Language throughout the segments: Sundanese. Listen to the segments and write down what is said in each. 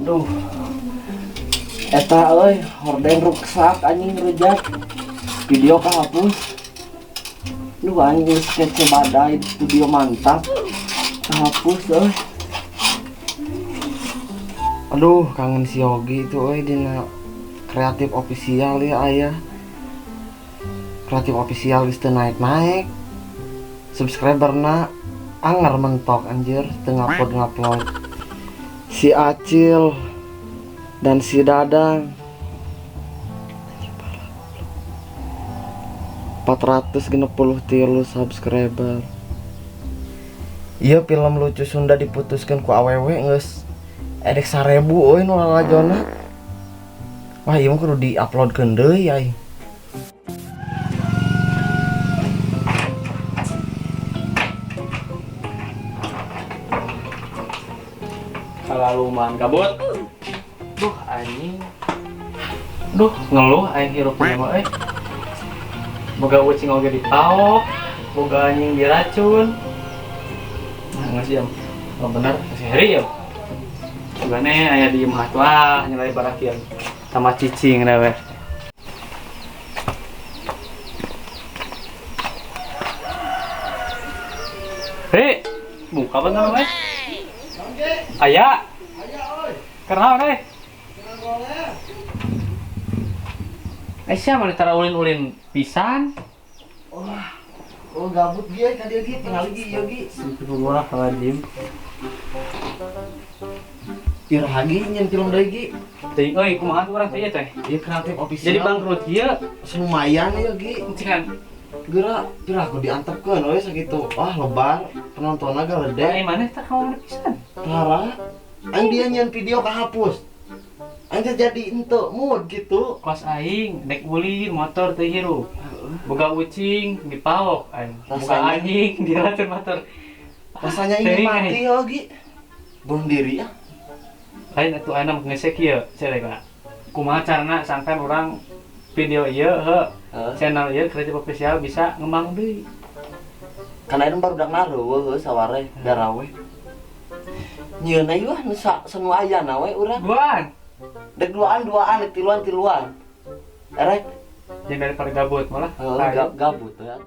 Duh. Eta euy, horden ruksak anjing rujak. Video kahapus. Duh anjing geus kece badai studio mantap. Kahapus euy. Aduh, kangen si Yogi itu euy dina kreatif official ya ayah. Kreatif official geus teu naik-naik. Subscriberna anger mentok anjir, teu ngupload-ngupload. Si Acil dan si Dadang. Anjing parah, goblok. 463 subscriber. Iya, film lucu Sunda diputuskan ku awewe geus edek 1000 euy nu lalajona. Wah, ieu mah kudu di-uploadkeun deui aing. Kalaluman gabut. Duh anjing. Duh, ngeluh aing hirup mah euy. Boga ucing oge dipaok, boga anjing diracun. Nah, geus jam. Oh bener, si Heri ya. Sugane aya di imah tuh ah nyelai barakian sama cicing we. Hei, buka bener we. Aya. Kenal deh. Eh siapa nih tara ulin-ulin pisan? Wah, oh gabut ge ka dieu ge tinggal ge ieu ge. Astagfirullahaladzim. Iraha ge nyen film deui ge. Teuing euy kumaha tuh urang teh ieu teh? Ieu kreatif official. Jadi bangkrut ieu. Lumayan ieu ge. Cengan. Geura pira aku diantepkeun euy sakitu. Wah, lebar penontonnya gede. Ai maneh teh kamu pisan. Parah. Aing dia nyen video kahapus. Aing teh jadi henteu mood gitu. Kos aing dek ulin motor teu hirup. Boga ucing dipaok aing. Boga Rasanya- anjing diracun motor. Rasanya ingin Teuing, mati aing. ya ge. Bunuh diri ah. Lain atuh ayeuna mah ngesek ieu cereka. Kumaha carana sangkan urang video ieu heuh Heeh. channel ieu kreatif official bisa ngembang deui. Kan ayeuna barudak naruh heuh saware darawe. Nyieun ieu wah nu sanu ayana we urang. Duaan. Dek duaan duaan, dek tiluan tiluan. Erek. Yang daripada gabut malah. Heeh, Ayo. gabut ya.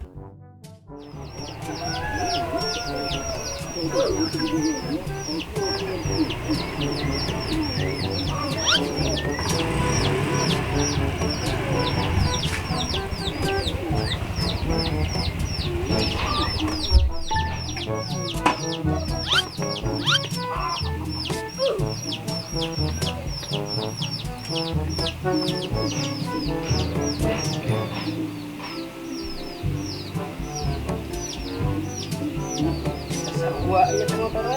Sarua ieu teh motor we.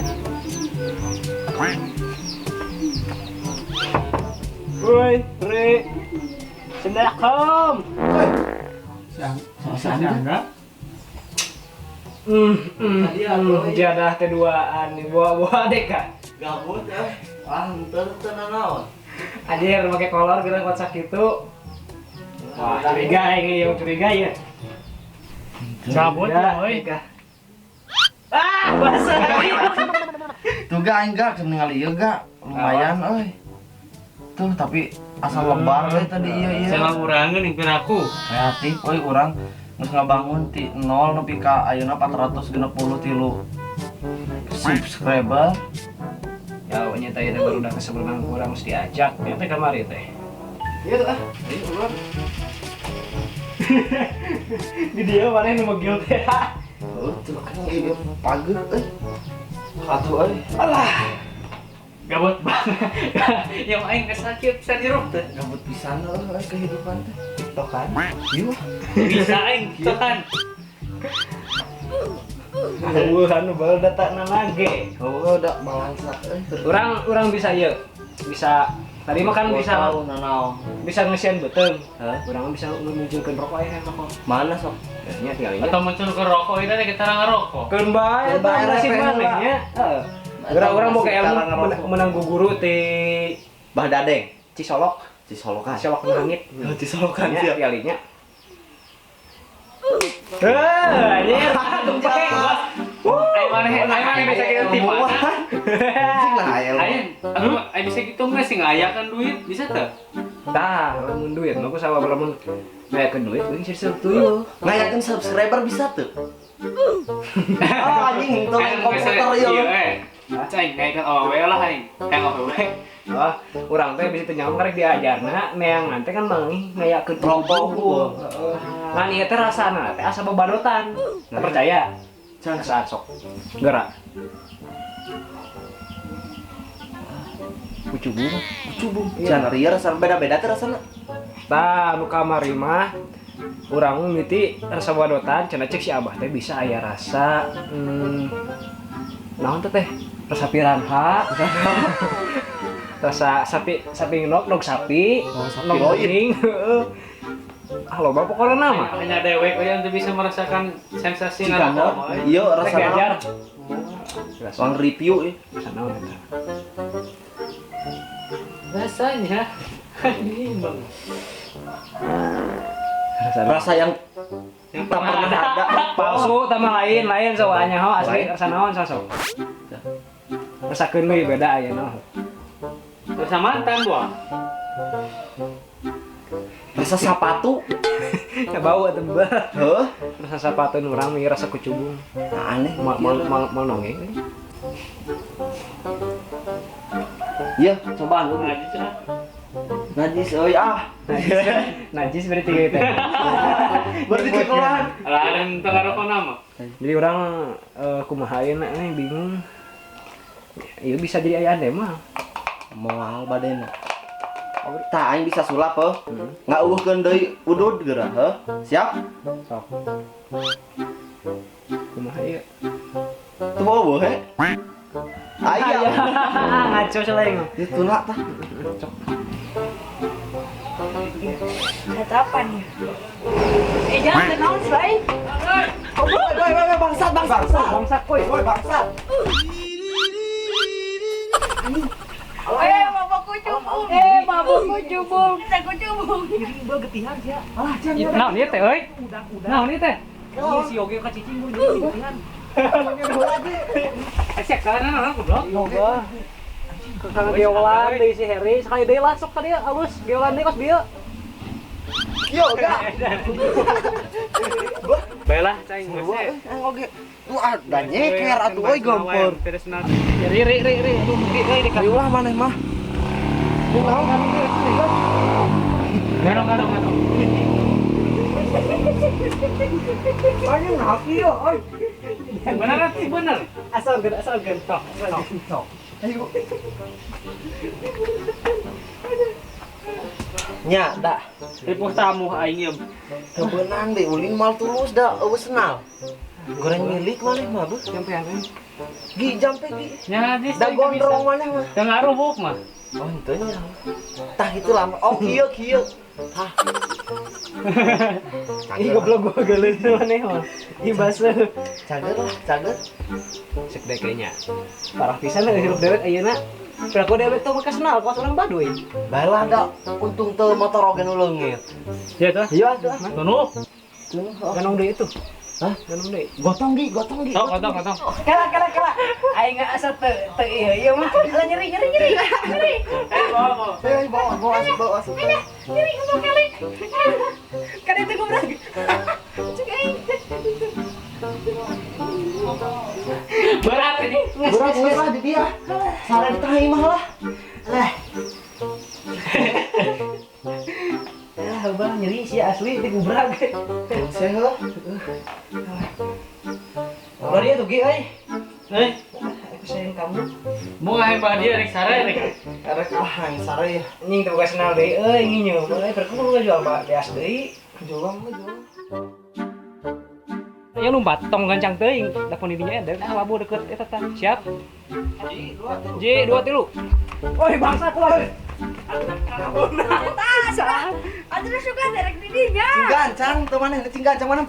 Woi, Re. Assalamualaikum. Sama Angga. Jadah teh duaan nih, bawa-bawa dek kan. Gabut eh. Ah, henteu teu nanaon. Anjir, make kolor geura kocak gitu. Wah, curiga ini, yang curiga ya. Cabut ya, euy. Ah, basah. Tuh ga aing ga keur ningali ieu ga lumayan euy. Tuh tapi asal lebar euy tadi ieu ieu. Sama urangeun impir aku. Kreatif euy urang geus ngabangun ti 0 nepi ka ayeuna 463 subscriber. Ya, nya teh ieu baru udah sebelum urang mesti diajak ya teh kamari teh. Iya tuh ah. Ayo urang. Di dia mana nu megil teh. Oh, tuh kan ieu pageuh euy. Atuh euy. Alah. Gabut banget. Yang aing geus sakit pisan hirup teh. Gabut pisan euy kehidupan teh. TikTokan. Ieu Bisa aing TikTokan. Eueuh anu bae data lage. Oh, da balangsa euy. Urang bisa ieu. Bisa tadi mah kan bisa tahu nanaon. bisa ngesian beuteung. Hah? Urang bisa munculkeun rokok aya rokok. Mana sok? Nya tinggal ini. Atau muncul ke rokok itu teh kita ngerokok. Keun bae Keun bae eta nasib rek, maneh nya. Heeh. Urang boga Cara ilmu ngerokok. menang guru ti Bah Dadeng. Cisolok. Cisolokan. Cisolok langit. Cisolokan Nya siap. tinggal nya. Heh, anjir, tumpeng. Aing maneh bisa kieu ti mana? Anjing lah aya ilmu. Aing, aku bisa gitu nggak sih ngayakan duit, bisa teh? Tah, lamun duit, aku sama lamun ngayakeun duit, euy seuseuk tuyul. Ngayakeun subscriber bisa tuh? Ah, anjing itu main komputer ieu. Cai, ngayakeun awewe lah aing. Yang awewe. Ah, urang teh bisa teu nyaho karek diajarna, neangan teh kan manggih ngayakeun kelompok unggul. Heeh. Ngan ieu teh rasana teh asa babadotan. Teu percaya? Can sok. Gerak. Kucubung, kucubung. Can ieu rasa beda-beda teh rasana. Tah, nu kamari mah urang mimiti rasa babadotan, cenah cek si Abah teh bisa aya rasa naon teh teh? Rasa piranha. Rasa sapi, sapi nog, nog sapi, nog kuning. Ah, loba pokoknya nama. Hanya dewek yang bisa merasakan sensasi ngarokok. Iya, rasa diajar. Uang review ya. Rasanya ini bang. Rasa yang tak pernah ada. Palsu sama lain soalnya ho asli rasa naon sosok. Rasakeun we beda aya noh. Rasa mantan buah. Rasa sepatu. Ya bau atuh bah. Heuh. Rasa sepatu nu urang mah rasa kucubung. Nah, aneh mal nonge. Iya, cobaan lu. Najis ah. Najis euy ah. Najis berarti gitu. Berarti cekelan. Lain teu ngarokok nama. Jadi urang kumaha ayeuna nih bingung. Ieu bisa jadi aya aneh mah. Moal badena. Tah aing bisa sulap heuh. Ngaueuhkeun deui udud geura heuh. Siap? Sok. Kumaha ieu? Teu beuh he. Aya. Ngaco selain. Ieu tuna tah. Sok. Kata apa nih? Jangan naon selain. Woi woi bangsat bangsat. Bangsat woi. Woi bangsat. Mabok kucubung. Mabok kucubung. Kita kucubung. Ini getihan sia. Alah, jangan. Naon ieu teh euy? Naon ieu teh? Ieu si Yogi ka cicing gua jadi getihan. Sia kana naon goblok? Yoga. Kakak geolan deui si Heri, sekali deui lah sok tadi halus geolan deui kos bieu. Yoga. Baiklah, cai geus. Oge. Wah, da nyeker atuh euy gompor. Ri ri ri ri aduh ri ri ulah maneh mah. Garong garong garong. Anjing haki yo oi. Bener sih bener. Asal gen tok. Tok. Ayo. Nya da. Ripuh tamu aing ieu. Teu beunang deui ulin mal tulus da eueuh senal. Goreng milik maneh mah beuh jampean euy. Gi jampe gi. Nya geus da gondrong maneh mah. Teu ngaruh buuk mah. Oh henteu nya. Tah itu lama. Oh kieu kieu. Hah. Ih goblok gua geuleuh maneh mah. Ih baseuh. Cager lah, cager. Sek dek nya. Parah pisan euy hirup dewek ayeuna. Piraku dewek teh make senal kos urang Baduy. Bae lah da untung teu motor oge nu leungit. Ya tuh. Iya tuh. Tunu. Tunu. Ganong deui itu. Hah? Ganong deui. Gotong gi, gotong gi. Sok, gotong, gotong. Kala kala kala. Aing asa teu teu ieu ieu mah. Lah nyeri nyeri nyeri. Nyeri. Bawa, bawa. Eh, bawa, bawa asup, bawa asup. Nyeri goblok kali. Kada teu goblok. Cek aing. Berat ini. Berat geus lah di dia. Salah ditahan mah lah. Lah. Ya, bang nyeri sih asli teh goblok. Seh heuh. Ulah dia tuh gi euy. Eh, aku sayang kamu. Mau ngahe bah dia rek sare rek. Rek ah yang sare ya. Nying teu boga senal deui euy nginyeum. Euy perku jual bah beas deui. Jual mah jual. Ya lompat tong gancang teuing da kondidinya eda ah labu deket eta tah. Siap. J 2 3. Oi bangsa keluar. Aduh suka derek didinya. Cing gancang teu maneh cing gancang mana.